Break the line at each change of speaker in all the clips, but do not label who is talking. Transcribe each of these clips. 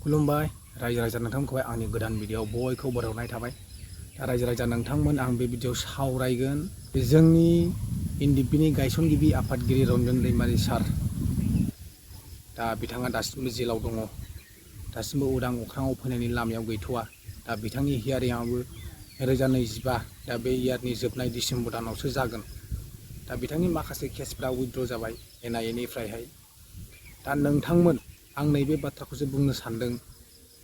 खुलुमबाय रायजो राजा नोंथांमोनखौहाय आंनि गोदान भिडिअ बयखौ बरायनाय थाबाय। दा रायजो राजा नोंथांमोन आं बे भिडिअ सावरायगोन जोंनि एनडिपिनि गायसनगिरि आफादगिरि रन्जन दैमारि सार। दा बिथाङा दासिमबो जेलाव दङ, दासिमबो उदां अख्राङाव फैनायनि लामायाव गैथ'वा। दा बिथांनि हियारिंआबो 2025 दा बे इयारनि जोबनाय डिसेम्बर दानावसो जागोन। दा बिथांनि माखासे केसफ्रा उइथड्र जाबाय NIA-निफ्रायहाय। दा नोंथांमोन आं नैबे बाथ्राखौसो बुंनो सानदों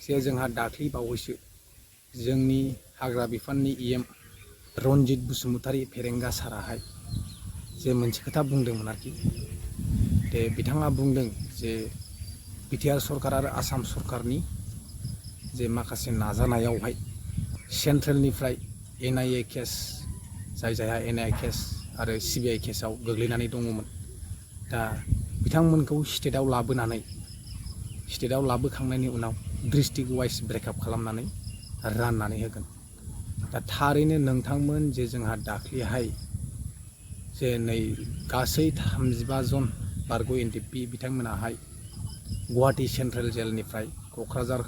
जे जोंहा दाख्लै बावैसो जोंनि हाग्रा बिफाननि EM रनजित बसुमतारी फेरेंगा साराहाय जे मोनसे खोथा बुंदोंमोन आरोखि। दे बिथाङा बुंदों जे BTR सरकार आरो आसाम सरकारनि जे माखासे नाजानायावहाय सेन्ट्रेलनिफ्राय NIA केस जायहा NIA केस आरो CBI केसआव गोग्लैनानै दङमोन, दा बिथांमोनखौ स्टेटआव लाबोखांनायनि उनाव डिस्ट्रिक्ट वाइज ब्रेकआप खालामनानै राननानै होगोन। दा थारैनो नोंथांमोन जे जोंहा दाख्लैहाय जे नै गासै 35 जन बारग' NDP बिथांमोनाहाय गुवाहाटी सेन्ट्रेल जेलनिफ्राय क'क्राझार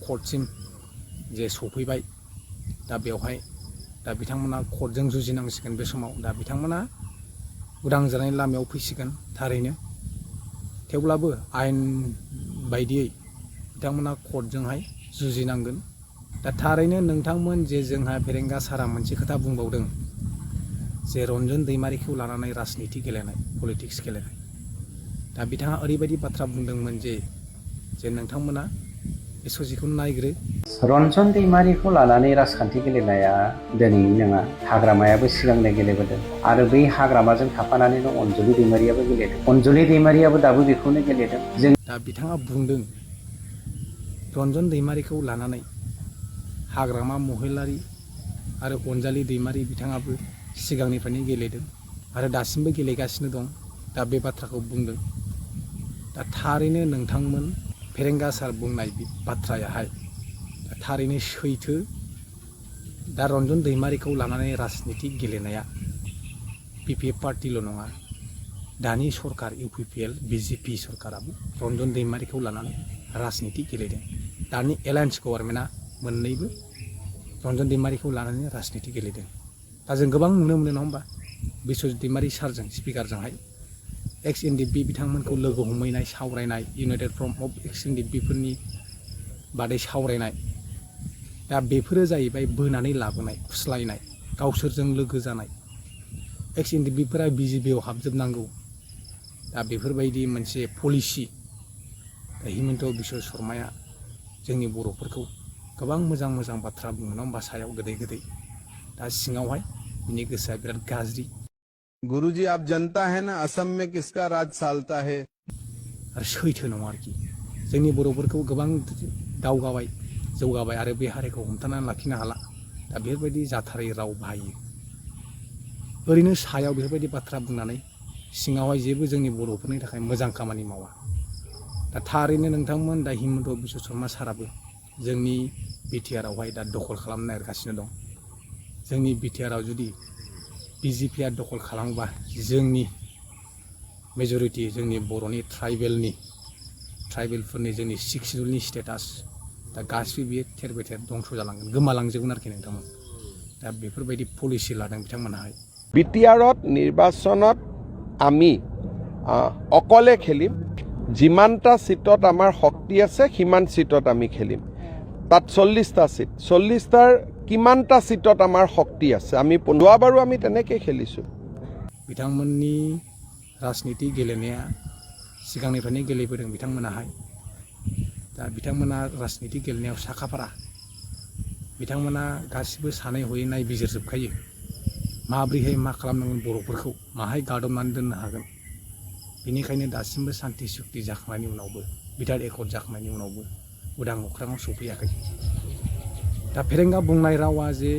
कर्टसिम जे सफैबाय। दा बेवहाय दा बिथांमोना कर्टजों जुजिनांसिगोन। बे समाव दा बिथांमोना उदां जानायनि लामायाव फैसिगोन थारैनो। थेवब्लाबो आयेन बायदियै बिथांमोना कर्टजोंहाय जुजिनांगोन। दा थारैनो नोंथांमोन जे जोंहा फेरेंगा सारा मोनसे खोथा बुंबावदों जे रन्जन दैमारिखौ लानानै राजनिति गेलेनाय, पलिटिक्स गेलेनाय। दा बिथाङा ओरैबायदि बाथ्रा बुंदोंमोन जे नोंथांमोना बे ससेखौ नायग्रो।
रन्जन दैमारिखौ लानानै राजखान्थि गेलेनाया दिनैनि नङा, हाग्रामायाबो सिगांनो गेलेबोदों आरो बै हाग्रामाजों थाफानानैनो अनजलि दैमारियाबो गेलेदों। अनजलि दैमारियाबो दाबो बेखौनो गेलेदों।
दा बिथाङा बुंदों रन्जन दैमारिखौ लानानै हाग्रामा महिलारि आरो अनजालि दैमारि बिथाङाबो सिगांनिफ्रायनो गेलेदों आरो दासिमबो गेलेगासिनो दं। दा बे बाथ्राखौ बुंदों। दा थारैनो नोंथांमोन फेरेंगा सार बुंनाय बाथ्रायाहाय थारैनो सैथो। दा रन्जन दैमारिखौ लानानै राजनिति गेलेनाया PPF पार्टिल' नङा, दानि सरकार UPPL BJP सरकाराबो रन्जन दैमारिखौ लानानै राजनिति गेलेदों। दानि एलायन्स गभर्नमेन्टआ मोननैबो रन्जन दैमारिखौ लानानै राजनिति गेलेदों। दा जों गोबां नुनो मोनो नङा होमबा, बिश्वजित दैमारि सारजों स्पिकारजोंहाय एक्स NDP बिथांमोनखौ लोगो हमहैनाय, सावरायनाय, United front of X NDP फोरनि बादै सावरायनाय। दा बेफोरो जाहैबाय बोनानै लाबोनाय, फुस्लायनाय, गावसोरजों लोगो जानाय। एक्स NDP फोरा BJPआव हाबजोबनांगौ। दा बेफोरबायदि मोनसे पलिसि हिमन्त बिश्व शर्माया जोंनि बर'फोरखौ गोबां मोजां मोजां बाथ्रा बुङो नङा होमबा, सायाव गोदै गोदै। दा सिङावहाय बिनि गोसोआ बिराद गाज्रि।
गुरुजी आप जनता है ना, असम में किसका राज सालता है।
आरो सैथो नङा आरोखि। जोंनि बर'फोरखौ गोबां दावगाबाय, जौगाबाय आरो बे हारिखौ हमथानानै लाखिनो हाला। दा बेफोरबायदि जाथारै राव बाहायो। ओरैनो सायाव बेफोरबायदि बाथ्रा बुंनानै सिङावहाय जेबो जोंनि बर'फोरनि थाखाय मोजां खामानि मावा। दा थारैनो नोंथांमोन दा हिमन्त बिश्व शर्मा साराबो जोंनि BTR-आवहाय दा दखल खालामनो नागिरगासिनो दं। जोंनि BTR-आव जुदि BJP-आ दखल खालामोबा जोंनि मेजरिटि जोंनि बर'नि ट्राइबेलफोरनि जोंनि 6 शिडिउलनि स्टेटास दा गासिबो बियो थेर बेथेर दंस' जालांगोन, गोमालांजोबगोन आरोखि नोंथांमोन। दा बेफोरबायदि पलिसि लादों बिथांमोनहाय।
BTR-ত নিৰ্বাচনত আমি অকলে খেলিম। যিমানটা সিটত আমাৰ শক্তি আছে সিমান সিটত আমি খেলিম। তাত 40টা সিট, 40টাৰ কিমানটা সিটত আমাৰ শক্তি আছে আমি যোৱাবাৰো আমি তেনেকৈ খেলিছোঁ।
बिथांमोननि राजनिति गेलेनाया सिगांनिफ्रायनो गेलेबोदों बिथांमोनाहाय। दा बिथांमोना राजनिति गेलेनायाव साखाफारा। बिथांमोना गासिबो सानै हयै नायबिजिरजोबखायो माब्रैहाय मा खालामनांगोन, बर'फोरखौ माहाय गादबनानै दोननो हागोन। बेनिखायनो दासिमबो सान्ति सुक्ति जाखांनायनि उनावबो, बिटार एकर्ड जाखांनायनि उनावबो उदां अख्राङाव सफैयाखै। दा फेरेंगा बुंनाय रावा जे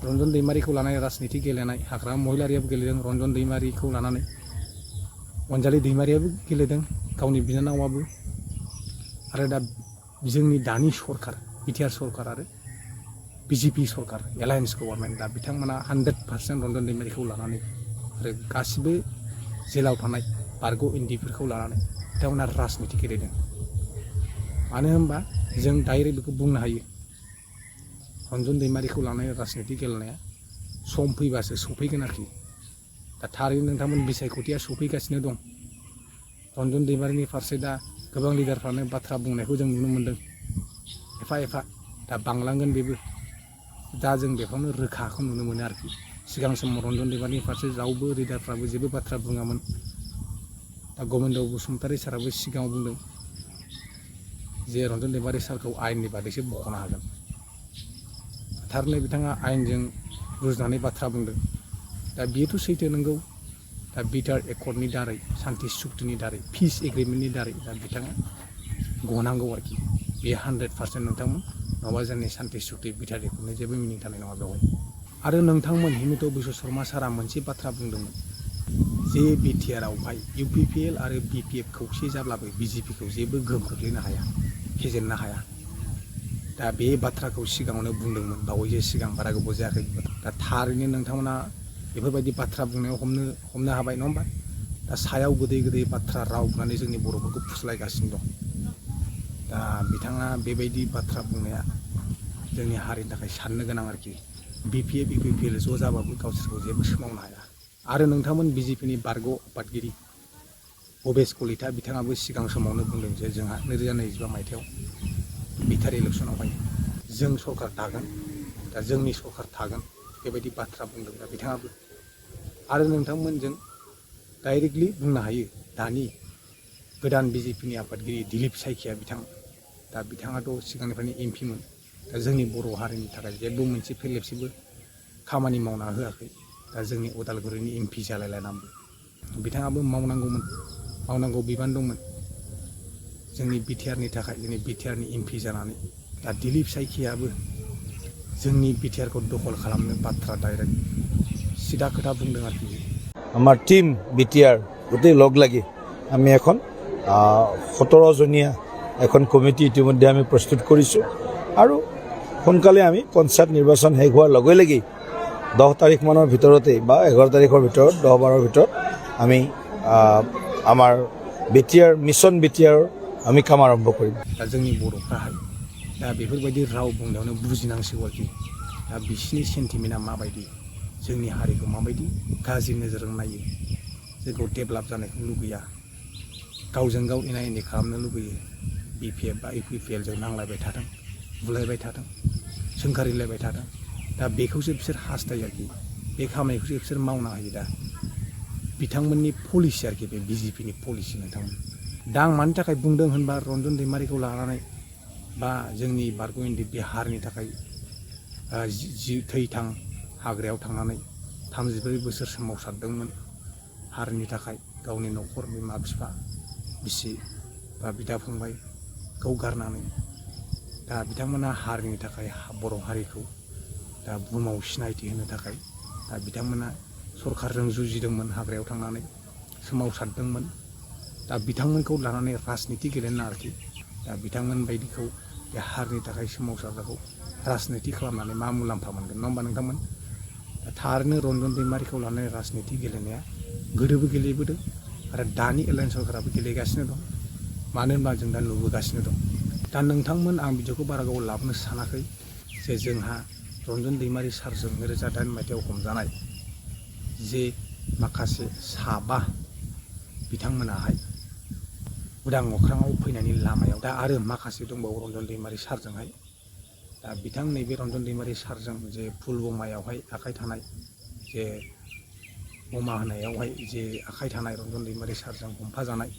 रन्जन दैमारिखौ लानानै राजनिति गेलेनाय, हाग्रामा महिलारियाबो गेलेदों रन्जन दैमारिखौ लानानै, अनजालि दैमारियाबो गेलेदों गावनि बिनानावाबो। आरो दा जोंनि दानि सरकार BTR सरकार आरो BJP सरकार एलायन्स गभर्नमेन्ट, दा बिथांमोना 100% रन्जन दैमारिखौ लानानै आरो गासिबो जेलाव थानाय बारग' NDP फोरखौ लानानै बिथांमोना राजनिति गेलेदों। मानो होनबा जों डाइरेक्ट बेखौ बुंनो हायो रन्जन दैमारिखौ लानानै राजनिति गेलेनाया सम फैबासो सफैगोन आरोखि दा थारैनो नोंथांमोन बिसायख'थिया सफैगासिनो दं रन्जन दैमारिनि फारसे दा गोबां लिडारफ्रानो बाथ्रा बुंनायखौ जों नुनो मोन्दों एफा एफा दा बांलांगोन बेबो दा जों बेखौनो रोखाखौ नुनो मोनो आरोखि सिगां समाव रन्जन दैमारिनि फारसे रावबो लिडारफ्राबो जेबो बाथ्रा बुङामोन दा गबिन्द बसुमतारी साराबो सिगाङाव बुंदों जे रन्जन दैमारि सारखौ आयेननि बादैसो बख'नो हागोन थारैनो बिथाङा आयेनजों रुजुनानै बाथ्रा बुंदों दा बेथ' सैथो नंगौ दा BTR एकर्डनि दारै सान्थि सुक्तिनि दारै पिस एग्रिमेन्टनि दारै दा बिथाङा गनांगौ आरोखि बे 100% नोंथांमोन नङाबा जोंनि सान्थि सुक्ति BTR एकर्डनि जेबो मिनिं थानाय नङा बेवहाय आरो नोंथांमोन हिमन्त बिश्व शर्मा सारा मोनसे बाथ्रा बुंदोंमोन जे BTR आवहाय UPPL आरो BPF खौसे जाब्लाबो BJP खौ जेबो गोहोम खोख्लैनो हाया फेजेननो हाया दा बे बाथ्राखौ सिगाङावनो बुंदोंमोन बावैसो सिगां बारा गोबाव जायाखै दा थारैनो नोंथांमोना बेफोरबायदि बाथ्रा बुंनायाव हमनो हाबाय नङा होमबा दा सायाव गोदै गोदै बाथ्रा राव बुंनानै जोंनि बर'फोरखौ फुस्लायगासिनो दं दा बिथाङा बेबायदि बाथ्रा बुंनाया जोंनि हारिनि थाखाय साननो गोनां आरोखि BPF UPPL ज' जाबाबो गावसोरखौ जेबो सोमावनो हाया आरो नोंथांमोन BJPनि बारग' आफादगिरि भबेश कलिता बिथाङाबो सिगां समावनो बुंदों जे जोंहा 2025 मायथाइयाव BTR इलेक्सनावहाय जों सरकार दागोन दा जोंनि सरकार थागोन बेबायदि बाथ्रा बुंदों दा बिथाङाबो आरो नोंथांमोनजों डाइरेक्टलि बुंनो हायो दानि गोदान BJPनि आफादगिरि दिलीप सायखिया बिथां दा बिथाङाथ' सिगांनिफ्रायनो एमपिमोन दा जोंनि बर' हारिनि थाखाय जेबो मोनसे फेरलेबसेबो खामानि मावना होआखै दा जोंनि उदालगुरिनि MP जालायलायनांगौ बिथाङाबो मावनांगौ बिबान दंमोन जोंनि BTRनि थाखाय जोंनि BTRनि MP जानानै दा दिलीप सायखियाबो जोंनि BTRखौ दखल खालामनो बाथ्रा डाइरेक्ट सिदा खोथा बुंदों आरोखि
আমাৰ টিম BTR গোটেই লগ লাগি আমি এখন 17জনীয়া এখন কমিটি ইতিমধ্যে আমি প্ৰস্তুত কৰিছোঁ আৰু সোনকালে আমি পঞ্চায়ত নিৰ্বাচন শেষ হোৱাৰ লগে লগেই 10 তাৰিখমানৰ ভিতৰতে বা 11 তাৰিখৰ ভিতৰত 10-12ৰ ভিতৰত আমি আমাৰ BTR মিছন BTR আমি কাম আৰম্ভ কৰিম
दा जोंनि बर'फ्राहाय दा बेफोरबायदि राव बुंनायावनो बुजिनांसिगौ आरोखि दा बिसिनि सेन्टिमेन्टआ माबायदि जोंनि हारिखौ माबायदि गाज्रि नोजोरजों नायो जोंखौ डेभेलप जानायखौ लुगैया गावजों गाव एना एनि खालामनो लुगैयो BPF बा UPPL जों नांलायबाय थादों बुलायबाय थादों सोंखारिलायबाय थादों दा बेखौसो बिसोर हास्थायो आरोखि बे खामानिखौसो बिसोर मावना होयो दा बिथांमोननि पलिसि आरोखि बे BJPनि पलिसि नोंथांमोन दा आं मानि थाखाय बुंदों होनबा रन्जन दैमारिखौ लानानै बा जोंनि बारग' बे हारिनि थाखाय थैथां हाग्रायाव थांनानै 34 बोसोर सोमावसारदोंमोन हारिनि थाखाय गावनि न'खर बिमा बिफा बिसि बा बिदा फंबायखौ गारनानै दा बिथांमोना हारिनि थाखाय बर' हारिखौ दा बुहुमाव सिनायथि होनो थाखाय दा बिथांमोना सरकारजों जुजिदोंमोन हाग्रायाव थांनानै सोमावसारदोंमोन दा बिथांमोनखौ लानानै राजनिति गेलेनो आरोखि दा बिथांमोन बायदिखौ बे हारिनि थाखाय सोमावसारग्राखौ राजनिति खालामनानै मा मुलाम्फा मोनगोन नङा होमबा नोंथांमोन दा थारैनो रन्जन दैमारिखौ लानानै राजनिति गेलेनाया गोदोबो गेलेबोदों आरो दानि एलायन्स सरकाराबो गेलेगासिनो दं मानो होनबा जों दा नुबोगासिनो दं दा नोंथांमोन आं बिदिखौ बारा गोबाव लाबोनो सानाखै जे जोंहा रन्जन दैमारि सारजों 2008 मायथाइयाव हमजानाय जे माखासे साबा बिथांमोनाहाय उदां अख्राङाव फैनायनि लामायाव दा आरो माखासे दंबावो रन्जन दैमारि सारजोंहाय दा बिथां नैबे रन्जन दैमारि सारजों जे पुलवामायावहाय आखाइ थानाय जे बमा होनायावहाय जे आखाइ थानाय रन्जन दैमारि सारजों हमफाजानाय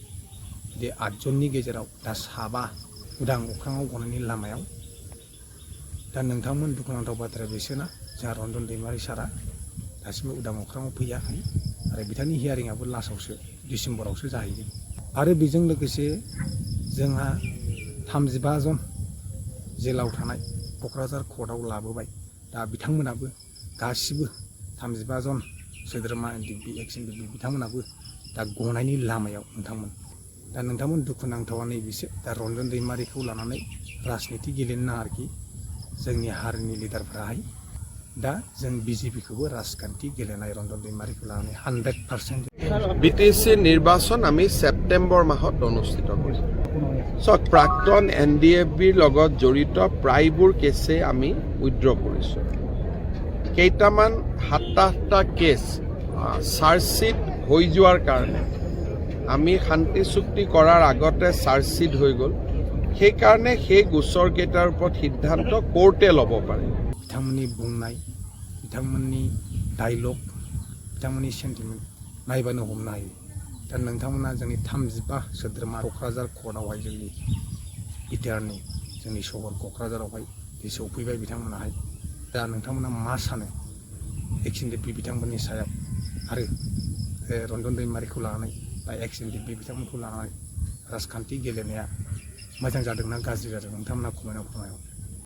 बे 8 जननि गेजेराव दा साबा उदां अख्राङाव गनायनि लामायाव दा नोंथांमोन दुखुनांथाव बाथ्राया बेसोना जोंहा रन्जन दैमारि सारा दासिमबो उदां अख्राङाव फैयाखै आरो बिथांनि हियारिंआबो लास्टआवसो डिसेम्बरावसो जाहैगोन आरो बेजों लोगोसे जोंहा 35 जन जेलाव थानाय क'क्राझार कर्टआव लाबोबाय दा बिथांमोनाबो गासिबो 35 जन सोद्रोमा बिथांमोनाबो दा गनायनि लामायाव दा नोंथांमोन दुखुनांथावा नैबेसो दा रन्जन दैमारिखौ लानानै राजनिति गेलेनो नाङा आरोखि जोंनि हारिनि लिडारफ्राहाय दा जों BJPखौबो राजखान्थि गेलेनाय रन्जन दैमारिखौ लानानै 100%
BTC নিৰ্বাচন আমি সেপ্টেম্বৰ মাহত অনুষ্ঠিত কৰিম চাওক প্ৰাক্তন NDFBৰ লগত জড়িত প্ৰায়বোৰ কেছে আমি উইথড্ৰ কৰিছোঁ। কেইটামান 7-8টা কেছ চাৰ্জশ্বিট হৈ যোৱাৰ কাৰণে আমি শান্তি চুক্তি কৰাৰ আগতে চাৰ্জশ্বিট হৈ গ'ল। সেইকাৰণে সেই গোচৰকেইটাৰ ওপৰত সিদ্ধান্ত কোৰ্টে ল'ব পাৰে।
बिथांमोननि बुंनाय बिथांमोननि डायलग बिथांमोननि सेन्टिमेन्ट नायबानो हमनो हायो। दा नोंथांमोना जोंनि 35 सोद्रोमा क'क्राझार कर्टआवहाय जोंनि BTRनि जोंनि सहर क'क्राझारावहाय सौफैबाय बिथांमोनाहाय। दा नोंथांमोना मा सानो एक्स NDFB बिथांमोननि सायाव आरो रन्जन दैमारिखौ लानानै बा एक्स NDFB बिथांमोनखौ लानानै राजखान्थि गेलेनाया मोजां जादोंना गाज्रि जादों नोंथांमोना कमेन्टआव फोरमायहर।